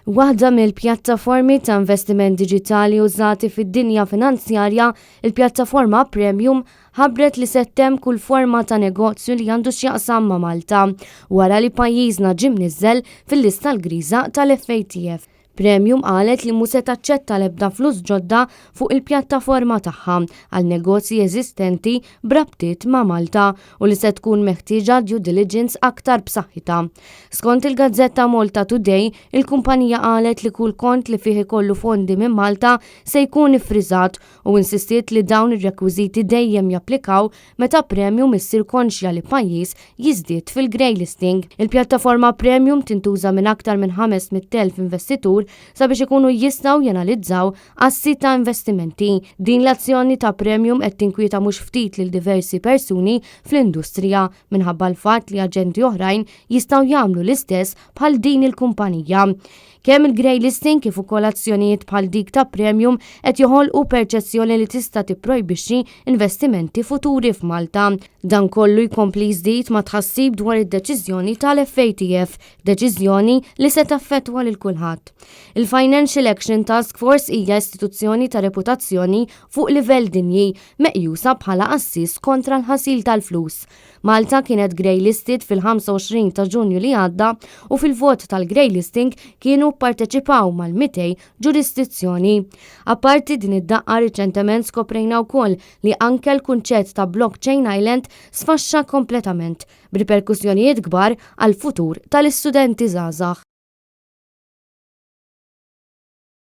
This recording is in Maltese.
Waħda mill-pjattaformi ta' investiment diġitali użati fid-dinja finanzjarja, il-pjattaforma Premium, ħabbret li se ttemm kull forma ta' negozju li għandu x'jaqsam ma' Malta, wara li pajjiżna ġie mniżżel fil-lista l-griża tal-FATF. Premium qalet li mhu se taċċetta l-ebda flus ġodda fuq il-pjattaforma tagħha għal negozji eżistenti b'rabtiet ma' Malta u li se tkun meħtieġa due diligence aktar b'saħħitha. Skont il-gazzetta Malta Today, il-kumpanija qalet li kull kont li fih ikollu fondi minn Malta se jkun iffriżat u insistiet li dawn ir-rekwiżiti dejjem japplikaw meta Premium issir konxja li pajjiż jiżdied fil-grey listing. Il-pjattaforma Premium tintuża minn aktar minn 500,000 investitur sabiex ikunu jistgħu janalizzaw assi ta' investimenti. Din l-azzjoni ta' Premium qed tinkwieta mhux ftit lil diversi persuni fl-industrija minħabba l-fatt li aġenti oħrajn jistgħu jagħmlu l-istess bħal din il-kumpanija. Kemm il-grey listing kif ukoll azzjonijiet bħal dik ta' Premium qed joħolqu perċezzjoni li tista' tipprojbixxi investimenti futuri f'Malta. Dan kollu jkompli jżid ma' tħassib dwar id-deċiżjoni tal-FATF, deċiżjoni li se taffettwa lil kulħadd. Il-Financial Action Task Force hija istituzzjoni ta' reputazzjoni fuq livell dinji meqjusa bħala qassis kontra l-ħasil tal-flus. Malta kienet grey listed fil-25 ta' Ġunju li għadda u fil-vot tal-grey listing kienu pparteċipaw mal-200 ġurisdizzjoni. Apparti din id-daqqa riċentement skoprejna wkoll li anke l-kunċett ta' Blockchain Island sfaxxa kompletament b'riperkussjonijiet kbar għall-futur tal-istudenti żgħażagħ.